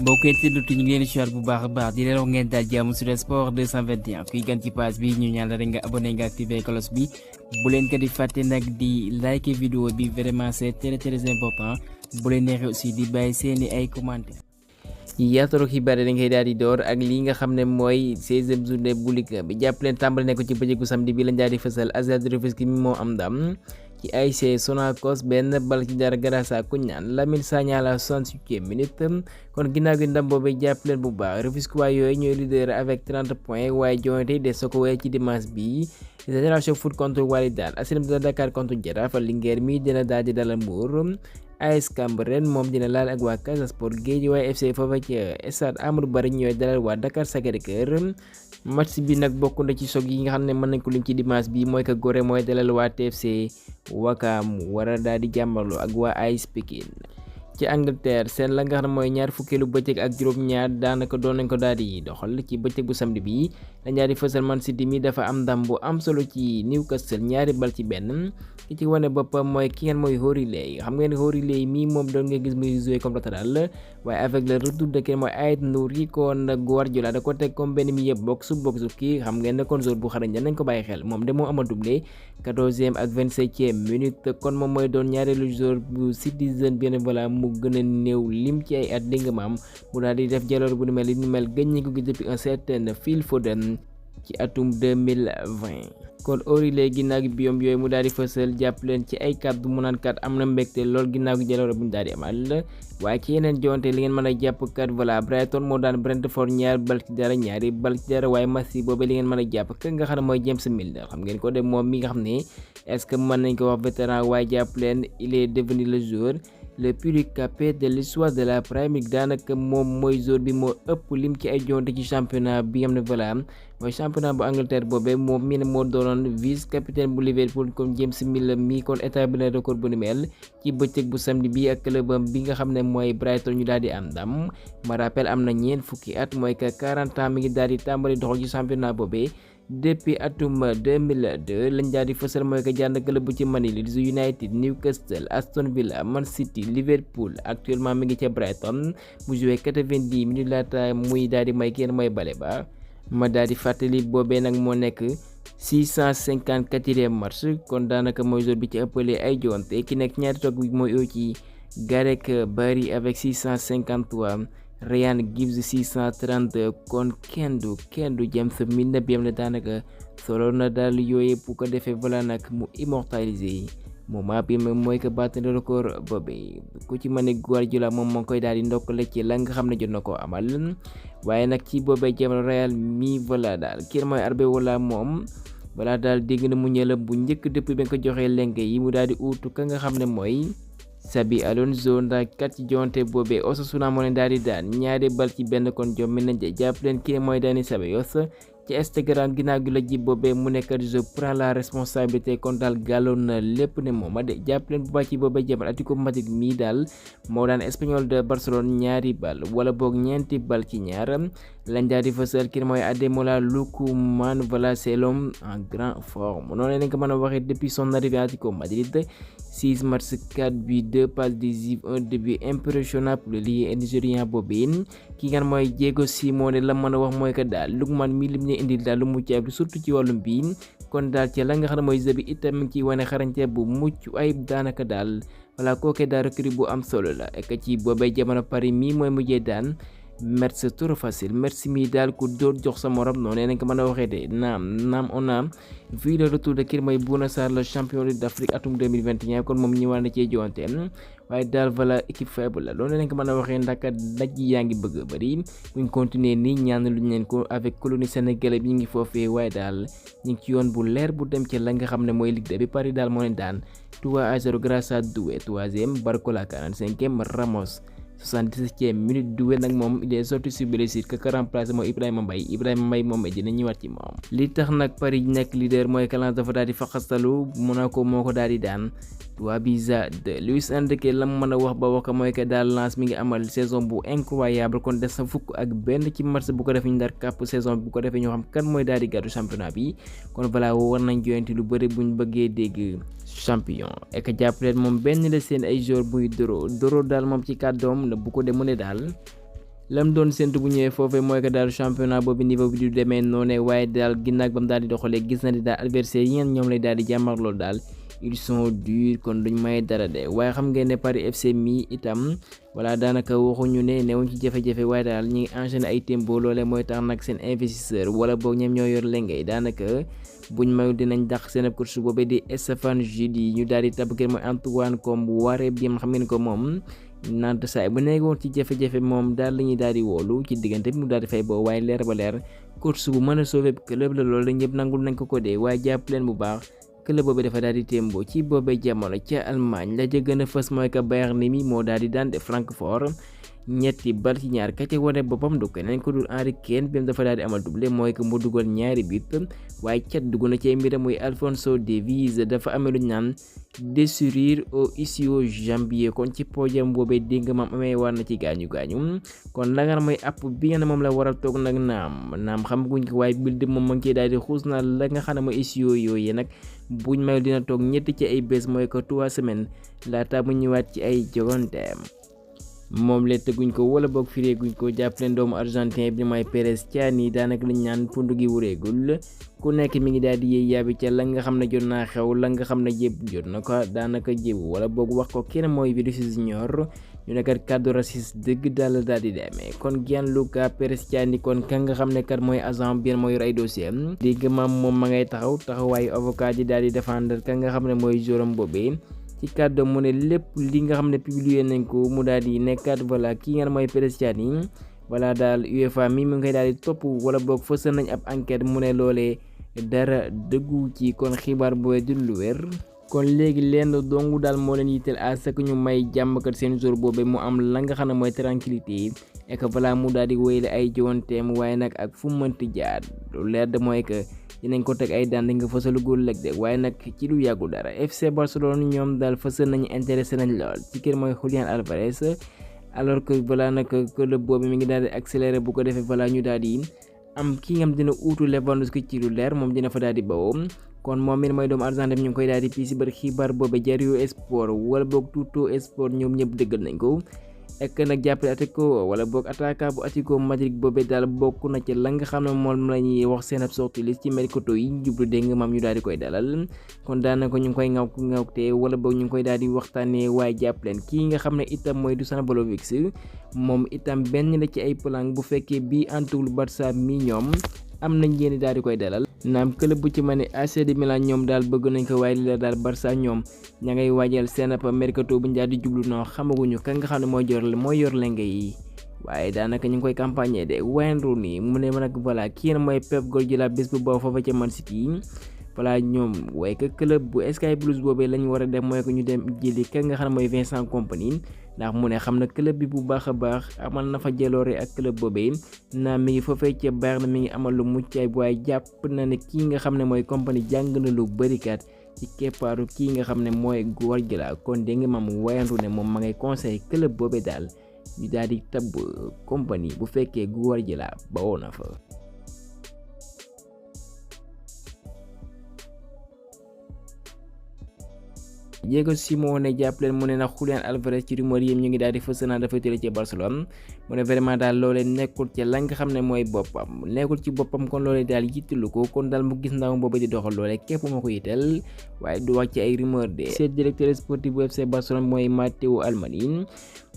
mbokk yi ñu ngi leen di siwaat bu baax a baax di leen wax ngeen daal jàmm sur sport 221 kuy gan ci page bi ñu ñaan la rek nga abonné nga activé cloche bi bu leen ko di fàtte nag di like vidéo bi vraiment c'est très important bu leen neexee aussi di bàyyi seeni ay commentaires. yaatoro xibaar yi dañ koy daal di door ak lii nga xam ne mooy 16e journée bu Ligue bi jàpp leen tàmbali nekk ci bëccëgu samedi bi lañ daal di fësal AS Rufisque mi moo am ndam ci ASC Sonacos benn bal ci dara grâce à ku ñaan Lamine Sagna la 68e minute kon ginnaaw gi ndam boobu jàpp leen bu baax Rufisque waaye yooyu ñooy leader avec 30 points waaye joŋante des soo ko wéyee ci dimanche bi Génération Foot contre Walidane HLM de Dakar contre Jaraaf Linguère mi dina daal di dalal Mbour AS Cambérène moom dina laal ak waa Casa Sport Guédiawaye FC foofa ci stade Amadou Barry ñooy dalal waa Dakar Sacré-Cœur match bi nag bokk na ci soog yi nga xam ne mën nañ ko lim ci dimanche bi mooy que Gorée mooy dalal waa TFC Ouakam war a daal di jàmmarloo ak waa AS Pikine ci Angleterre seen la nga xam ne mooy ñaar fukkeelu bëccëg ak juróom-ñaar daanaka doon nañ ko daal di doxal ci bëccëg bu samedi bi dañ daal di fësal Man City mi dafa am ndam bu am solo ci Newcastle ñaari bal ci benn ki ci wane boppam mooy ki ngeen mooy Horiley xam ngeen Horiley mi moom doon nga gis muy jouer comme latéral waaye avec le retour de kenn mooy Ait Nouri kon Guardiola da ko teg comme benn milieu box kii xam ngeen ne kon joueur bu xarañ nañ ko bàyyi xel moom de moo ama doublé 14e ak 27e minute kon moom mooy doon ñaareelu joueur bu Citizen bien voilà mu gën a néew lim ci ay at dégg nga maam mu daal di def jaloor bu ni mel gëj nañ ko gis depuis un certain Phil Foden ci atum 2020 kon Horiley ginnaaw gi biom yooyu mu daal di fësal jàpp leen ci ay kàddu mu naan kat am na mbégte lool ginnaaw gi jaloor bu ñu daal di amal waaye ci yeneen jonte li ngeen mën a jàpp kat voilà Brighton moo daan Brentford ñaari bal ci dara waaye match boobu li ngeen mën a jàpp ka nga xam ne mooy James Milner xam ngeen ko de moom mi nga xam ne est-ce que mën nañ ko wax vétéran waaye jàpp leen il est devenu le joueur le plus capé de l'histoire de la Premier League daanaka moom mooy joueur bi moo ëpp lim ci ay jonte ci championnat bi am na voilà mooy championnat bu Angleterre boobee moom mi ne moo doonoon vice capitaine bu Liverpool comme James Milner mi kon établi record bu ni mel ci bëccëg bu samedi bi ak clubam bi nga xam ne mooy Brighton ñu daal di am ndam ma rappel am na ñeent fukki at mooy que 40 ans mi ngi daal di tàmbali doxal ci championnat boobee depuis atum 2002 lañ daal di fësal mooy que jànd club bu ci mani Leeds United Newcastle Aston Villa Man City Liverpool actuellement mi ngi ca Brighton mu joué 90 minutes laata muy daal di may kenn mooy bale ba ma daal di fàttali boobee nag moo nekk 654e match kon daanaka mooy joueur bi ci ëppale ay jonte ki nekk ñaari toog bi mooy oo ci Gareth Barry avec 653 Ryan Gibbs 632 kon kenn du James Milner bi am na daanaka solo na daal yooyu bu ko defee voilà nag mu immortaliser moment bi mooy que battre le record boobu ku ci mën a Guardiola moom moo koy daal di ndokkale ci la nga xam ne jot na koo amal waaye nag ci boobee jamono Real mi voilà daal kii mooy arbe wala moom voilà daal dégg na mu ñëla bu njëkk depuis ba nga ko joxee lenk yi mu daal di uutu ka nga xam ne mooy Xabi Alonso ndax kat ci jonte boobee Osasuna moo leen daal di daan ñaari bal ci benn kon jom mi nañ jàpp leen kii mooy Dani Ceballos ci Instagram ginnaaw gi la ji boobee mu nekk je prends la responsabilité kon daal gàlloon na lépp ne moom a de jàpp leen bu baax ci boobee jamono Atlético Madrid mii daal moo daan Espanyol de Barcelone ñaari bal wala boog ñeenti bal ci ñaar lañ daal di fësal kii mooy Ademola Lookman voilà c'est l'homme en grande forme noonu lañ ko mën a waxee depuis son arrivée à Atlético Madrid 6 matchs 4 buts 2 passes décisives un début impressionnant pour le lié nigérien boobee ki nga mooy Diego Simeone la mën a wax mooy que daal Lookman mi lim ne indil daal lu mucc ayib surtout ci wàllum bi kon daal ci la nga xam ne mooy Xabi itam mi ngi ciy wane xarañte bu mucc ayib daanaka daal voilà kooke daal recrue bu am solo la ek ci boobee jamono Paris mi mooy mujjee daan merci trop facile merci mi daal ku dóor jox sa morom noonu nañ ko mën a waxee de naam on a vu le retour de kii mooy Bouna Sarr le champion d'Afrique atum 2021 kon moom ñëwaat na cee joonteen waaye daal voilà équipe faible la loolu lañ ko mën a waxee ndaka daj yi yaa ngi bëgg a bëri buñ continuer nii ñaan luñ leen ko avec colonie sénégalais bi ñu ngi foofee waaye daal ñu ngi ci yoon bu leer bu dem ci la nga xam ne mooy Ligue 2 bi Paris daal moo leen daan 3-0 grâce à Doué 3e Barcola 45e Ramos 77e minute Doué nag moom il est sorti sur blessure ka remplacé mooy Ibrahim Mbaye moom dina ñëwaat ci moom li tax nag Paris nekk leader mooy que Lens dafa daal di faxastalu Monaco moo ko daal di daan 3-2 Luis Enrique la mu mën a wax ba wax mooy que daal Lens mi ngi amal saison bu incroyable kon des na fukk ak benn ci match bu ko defee ñu ndar kàpp saison bu ko defee ñoo xam kan mooy daal di gàddu championnat bi kon voilà war nañ joyanti lu bëri buñ bëggee dégg champion ek jàppaleen moom benn la seen ay joueur buy doro daal moom ci kàddoom la bu ko de mu ne daal lam doon séntu bu ñëwee foofee mooy que daal championnat boobu niveau bi du demee noonu waaye daal ginnaaw ba mu daal di doxalee gis na di daal adversaire yi ngeen ñoom lay daal di jàmmar loolu daal ils sont durs kon duñ may dara de waaye xam ngeen ne Paris FC mi itam voilà daanaka waxuñu ne newuñ ci jafe-jafe waaye daal ñi ngi enchaîné ay tempo loolee mooy tax nag seen investisseur wala boog ñoom ñoo yor lengay daanaka buñ mayu dinañ dàq seen ab coach boobee di Stéphane Judy ñu daal di tabb kër mooy Antoine comme waree bi xam ngeen ko moom nante saay bu nekkoon ci jafe-jafe moom daal la ñuy daal di woolu ci diggante bi mu daal di fay boo waaye leer ba leer coach bu mën a sauver club la loolu ñëpp nangul nañ ko dee waaye jàpp leen bu baax club boobu dafa daal di témboo ci boobee jamono ca Allemagne la ca gën a fës mooy que Bayern mi moo daal di daan de Francfort ñetti bal ci ñaar ka ca wane boppam du keneen ko dul Harry Kane bi dafa daal di amal doublé mooy que mu dugal ñaari but waaye cat dugg na ci mbiram muy Alphonso Davies dafa amee lu ñu naan déchirure au ischio-jambier kon ci podium boobee dégg nga maam amee war na ci gaañu kon la nga mooy app bi nga ne moom la war a toog nag naam xam guñ ko waaye bild moom ma ngi ciy daal di xuus na la nga xam ne mooy ischio yooyu nag buñ may dina toog ñetti ci ay bés mooy que 3 semaines laata mu ñëwaat ci ay joganteem moom la tëgguñ ko wala boog fireeguñ ko jàpp leen doomu argentin bi mooy Perez Tiani daanaka lañ ñaan pundu gi wureegul ku nekk mi ngi daal di yéey yaabi ca la nga xam ne jot naa xew la nga xam ne jéb jot na ko daanaka jébu wala boog wax ko kenn mooy Vinicius Junior ñu nekkat kàddu raciste dëgg daal di demee kon Gianluca Perez Tiani kon ka nga xam ne kat mooy agent bien moo yor ay dossier am dégg maam moom ma ngay taxawaayu avocat yi daal di défendre ka nga xam ne mooy jorom boobee ci kàddu mu ne lépp li nga xam ne publié nañ ko mu daal di nekkat voilà kii nga mooy Perez Tiani voilà daal UEFA mi mu ngi koy daal di topp wala boog fësal nañ ab enquête mu ne loolee dara dëggu ci kon xibaar booy du lu wér kon léegi leen dongu daal moo leen yitteel à ce que ñu may jàmmkat seen jour boobee mu am la nga xam ne mooy tranquillité et que voilà mu daal di wéyale ay jowanteem waaye nag ak fu mu mënti jaar lu leer de mooy que dinañ ko teg ay daan di nga fësalu góor lëg de waaye nag ci lu yàggul dara FC Barcelone ñoom daal fësal nañu intéressé nañ lool ci kër mooy Julián Álvarez alors que voilà nag club boobu mi ngi daal di accéléré bu ko defee voilà ñu daal di am ki nga xam dina uutu Lewandowski ci lu leer moom dina fa daal di bawoo kon moom mi mooy doomu Argentine ñu ngi koy daal di pii si bari xibaar boobu Diario Sport wala boog Tutto Sport ñoom ñëpp dëggal nañ ko ek nag jàppale Atlético wala boog attaquant bu Atlético Madrid boobee daal bokk na ci la nga xam ne moom la ñuy wax seen ab sortie liste ci mercato yi jublu dégg nga maam ñu daal di koy dalal kon daanaka ñu ngi koy ngawte wala boog ñu ngi koy daal di waxtaanee waaye jàpp leen kii nga xam ne itam mooy Dusan Vlahovic moom itam benn la ci ay plan bu fekkee bii antuwul Barça mi ñoom am nañ yéen daal di koy dalal naam club bu ci mel ni AC Milan ñoom daal bëgg nañ ko waaye li la daal Barça ñoom ña ngay waajal seen ab mercato bu ñu daal di jublu noo xamaguñu ka nga xam ne mooy yor lenge yi waaye daanaka ñu ngi koy campagne de Wayne Rooney mu ne ma nag voilà kii mooy Pep Guardiola bés bu baax foofa ca Man City voilà ñoom waaye que club bu Sky Blues boobee lañ war a def mooy que ñu dem jëli ka nga xam ne mooy Vincent Kompany ndax mu ne xam na club bi bu baax a baax amal na fa jaloore ak club boobee naa mi ngi foofee ca Bayern mi ngi amal lu mucc ayib waaye jàpp na ne kii nga xam ne mooy Kompany jàng na lu bëri kat ci keppaaru kii nga xam ne mooy Guardiola kon dégg nga maam wayantu ne moom ma ngay conseil club boobee daal ñu daal di tabb Kompany bu fekkee Guardiola bawoo na fa. Diego Simeone jàppaleen mu ne nag Julián Álvarez ci rumeur yi ñu ngi daal di fës naa dafa tële ci Barcelone mu ne vraiment daal loolee nekkul ci la nga xam ne mooy boppam nekkul ci boppam kon loolee daal yittalu ko kon daal mu gis ndaw boobu di doxal loolee képp moo ko yitteel waaye du wax ci ay rumeur de seen directeur sportif bu FC Barcelone mooy Matteo Almani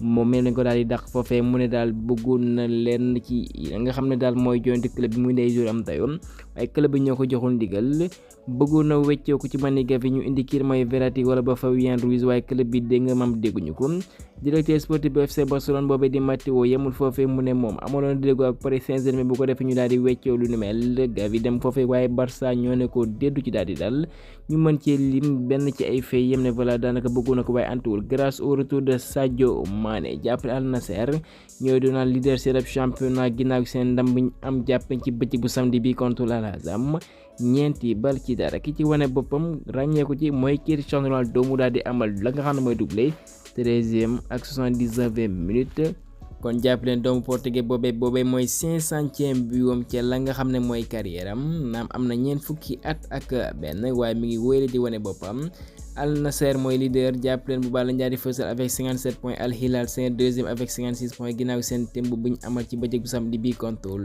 moom mel nañ ko daal di dàq foofee mu ne daal bëggoon na leen ci nga xam ne daal mooy jointi club bi muy ndey jour am tayoon waaye club bi ñoo ko joxul ndigal bëggoon na weccoo ko ci Maniga fi ñu indi kii mooy Verratti wala ba Fabian Ruiz waaye club bi dégg nga maam dégguñu ko directeur sportif bu FC Barcelone boobee di Matteo yemul foofee mu ne moom amaloon déggoo ak Paris Saint-Germain bu ko defee ñu daal di weccoo lu ni mel Gavi dem foofee waaye Barça ñoo ne ko déddu ci daal di dal ñu mën cee lim benn ci ay fay yem ne voilà daanaka bëggoon na ko waaye antuwul grâce au retour de Sadio Mané jàppale Al Nassr ñooy doonal leader seen championnat ginnaaw seen ndam bi ñu am jàpp ci bëccëg bu samedi bi contre Al Ahzab ñeenti bal ci dara ki ci wane boppam ràññeeku ci mooy Cristiano Ronaldo mu daal di amal la nga xam ne mooy doublé 13e ak 79e minute kon jàpp leen doomu portugais boobee mooy 500e biwam ca la nga xam ne mooy carrière am naam am na ñeent fukki at ak benn waaye mi ngi wéyale di wane boppam Al Nassr mooy leader jàpp leen bu baax lañ daal di fësal avec 57 points. Al Hilal c'est deuxième avec 56 points ginnaaw seen temb bu ñu amal ci bëccëg bu samedi bi kontul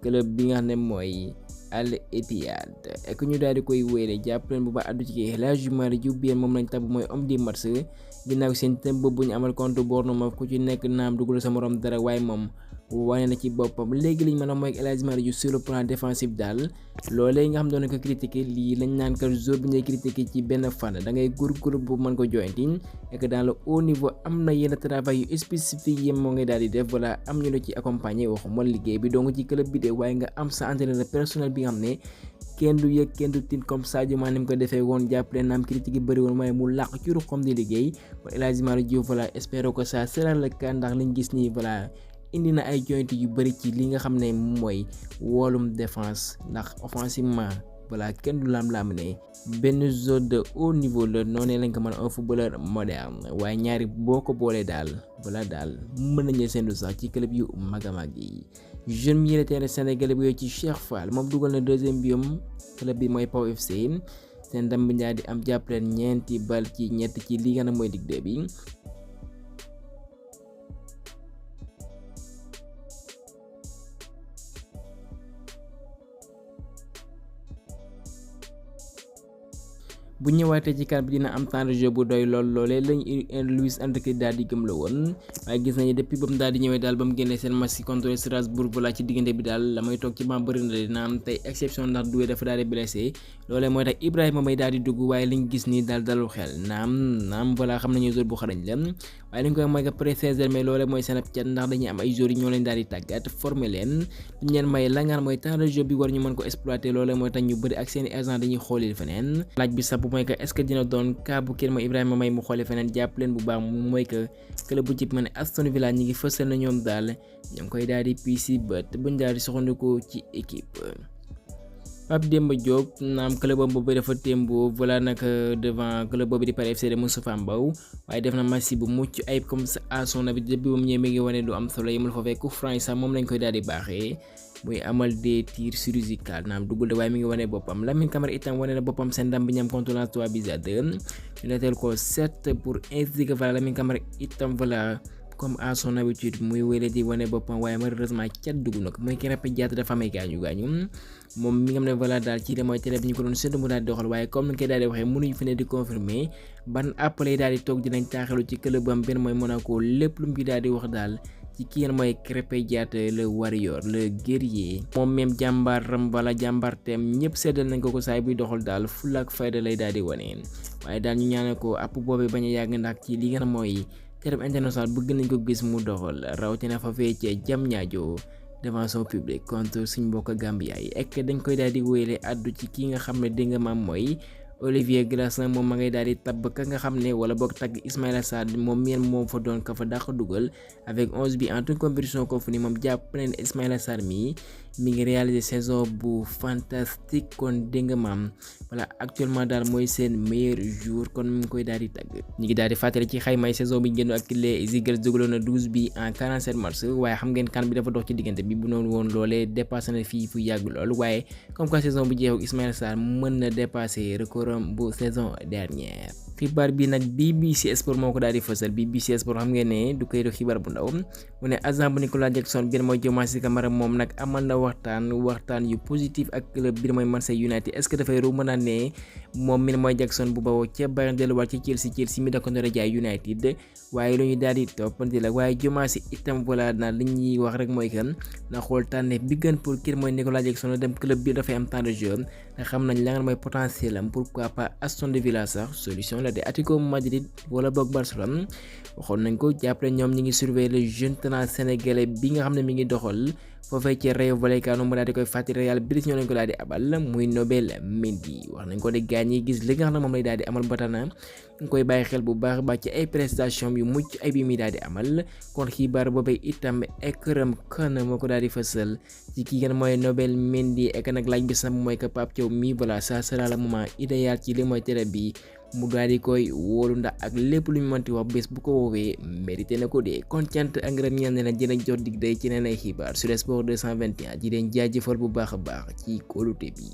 club bi nga xam ne mooy Al Ittihad ak ñu daal di koy wéyale jàpp leen bu baax addu ci kii El Hadji Malick Diouf bien moom lañ tabb mooy homme du match ginnaaw seen temb bu ñu amal contre Bournemouth ku ci nekk naam dugal sa morom dara waaye moom wane na ci boppam léegi liñ mën a mooy El Hadji Malick Diouf sur le plan défensif daal loolee nga xam doon ko critiquer lii lañ naan que jour bi ngay critiquer ci benn fan da ngay góorgóorlu bu mën ko jointi et que dans le haut niveau am na yenn travail yu spécifique yi moo ngay daal di def voilà am ñu la ci accompagner waxuma liggéey bi donc ci club bi de waaye nga am sa entraîneur personnel bi nga xam ne kenn du yëg kenn du tin comme Sadio Mané ni ko defee woon jàppale naam critique yi bëri woon waaye mu làq ci ruxam di liggéey kon El Hadji Malick Diouf voilà espérer que ça sera le cas ndax liñ gis nii voilà indi na ay joint yu bëri ci li nga xam ne mooy wàllum défense ndax offensivement voilà kenn du lam-lam ne benn zone de haut niveau la noonu lañ ko mën un footballeur moderne waaye ñaari boo ko boolee daal voilà daal mën nañu seen sax ci club yu mag a mag yi jeune militaire sénégalais bi yooyu ci Cheikh Fall moom dugal na deuxième biom club bi mooy Pau FC seen ndam bi daal di am jàppaleen ñeenti bal ci ñett ci li nga xam ne mooy Ligue 2 bi bu ñëwaatee ci kan bi dina am temps de jeu bu doy lool loolee lañ Luis Enrique daal di gëm la woon waaye gis nañu depuis ba mu daal di ñëwee daal ba mu génnee seen match contre Strasbourg voilà ci diggante bi daal la may toog ci banc bëri na dina am tey exception ndax Doué dafa daal di blessé loolee mooy tax Ibrahim Mbaye daal di dugg waaye liñ gis nii daal dalul xel naam voilà xam nañu joueur bu xarañ la waaye li ñu koy mooy que préciser mais loolee mooy seen ab cat ndax dañuy am ay joueurs yi ñoo leen daal di tàggat former leen duñ leen may la nga mooy temps de jeu bi war ñu mën ko exploiter loolee mooy tax ñu bëri ak seeni agent dañuy xoolil feneen laaj bi sax mooy que est-ce que dina doon cas bu kenn mooy Ibrahima Mbaye mu xoole feneen jàpp leen bu baax mooy que club bu ci mën a Aston Villa ñi ngi fësal na ñoom daal ñoo ngi koy daal di piisi bët buñ daal di soxandikoo ci équipe Pape Demba Diop naam club boobu dafa témbo voilà nag devant club boobu di Paris FC de Moustapha Mbow waaye def na match bu mucc ayib comme ça à son avis depuis ba mu ñëwee mi ngi wane lu am solo yemul foofee coup franc sax moom lañ koy daal di baaxee muy amal des tirs chirurgicaux naam dugul de waaye mi ngi wane boppam Lamine Camara itam wane na boppam seen ndam bi ñam contre la 3 buts à 2 ñu neteel ko 7 pour ainsi que voilà Lamine Camara itam voilà comme à son habitude muy wéle di wane boppam waaye malheureusement cat dugg nag muy Krepin Diatta dafa amee gaañu moom mi nga xam ne voilà daal ci mooy télé bi ñu ko doon séntu mu daal di doxal waaye comme ni koy daal di waxee mënuñu fi ne di confirmer ban appelé daal di toog dinañ taaxelu ci club am benn mooy Monaco lépp lu mu daal di wax daal ci ki ngeen mooy Krepin Diatta le warrior le guerrier moom même jàmbaaram wala jàmbaarteem ñëpp seddal nañ ko saay buy doxal daal fulla ak fayda lay daal di wane waaye daal ñu ñaanal ko app boobee bañ a yàgg ndax ci li nga xam mooy terme international bëgg nañ ko gis mu doxal rawatina fa fee ca Diamniadio devant son public contre suñ mbokk Gambia yi ek dañ koy daal di wéyale addu ci ki nga xam ne dégg nga maam mooy Olivier Glass nag moom ma ngay daal di tabb ka nga xam ne wala boog tagg Ismaïla Sarr moom meen moom fa doon ka fa dàq dugal avec 11 bi en toute compétition ko fu ni moom jàpp na ne Ismaïla Sarr mi ngi réaliser saison bu fantastique kon dégg nga maam voilà actuellement daal mooy seen meilleur jour kon mu ngi koy daal di tagg ñu ngi daal di fàttali ci xaymay saison bi génn ak les Eagles dugaloon na 12 bi en 47 matchs waaye xam ngeen kan bi dafa dox ci diggante bi bu noonu woon loolee dépassé na fii fu yàgg lool waaye comme que saison bu jeexu Ismaïla Sarr mën na dépasser record bu saison dernière xibaar bi nag BBC Sport moo ko daal di fësal BBC Sport xam ngeen ne du koy do xibaar bu ndaw mu ne agent bu N.Jackson biir mooy Diomaye Camara moom nag amal na waxtaan yu positif ak club biir mooy Manchester United est-ce que dafay mën a ne moom mi mooy Jackson bu bawoo ca Bayern delluwaat ci Chelsea mi da ko nar a jaay United waaye lu ñu daal di toppante la waaye Diomaye itam voilà na li ñuy wax rek mooy que na xool tànneef bi gën pour kii mooy N.Jackson dem club bi dafay am temps de jeu nga xam nañ la nga mooy potentiel am pourquoi pas Aston Villa sax solution la de Atlético Madrid wala boog Barcelone waxoon nañ ko jàppale ñoom ñi ngi surveiller le jeune talent sénégalais bi nga xam ne mi ngi doxal foofee ci Rayo Vallecano mu daal di koy fàttali Real Betis ñoo lañ ko daal di abal muy Nobel Mendy wax nañ ko de gaañ yi gis li nga xam ne moom lay daal di amal ba tax na nga koy bàyyi xel bu baax baax ci ay prestation yu mucc ay bi muy daal di amal kon xibaar boobee itam Ekrem Kan moo ko daal di fësal ci kii ngeen mooy Nobel Mendy ek nag laaj bi sax mooy que Pape Thiaw mi voilà ça sera le moment idéal ci li mooy tere bi mu daal di koy wóolu ndax ak lépp lu ñu mënti wax bés bu ko woowee mérité na ko dee kon cant ak ngërëm ñeel ne la jënañ jot dig day ci neen ay xibaar sur Sport 221 di leen jaajëfal bu baax a baax ci kóolute bi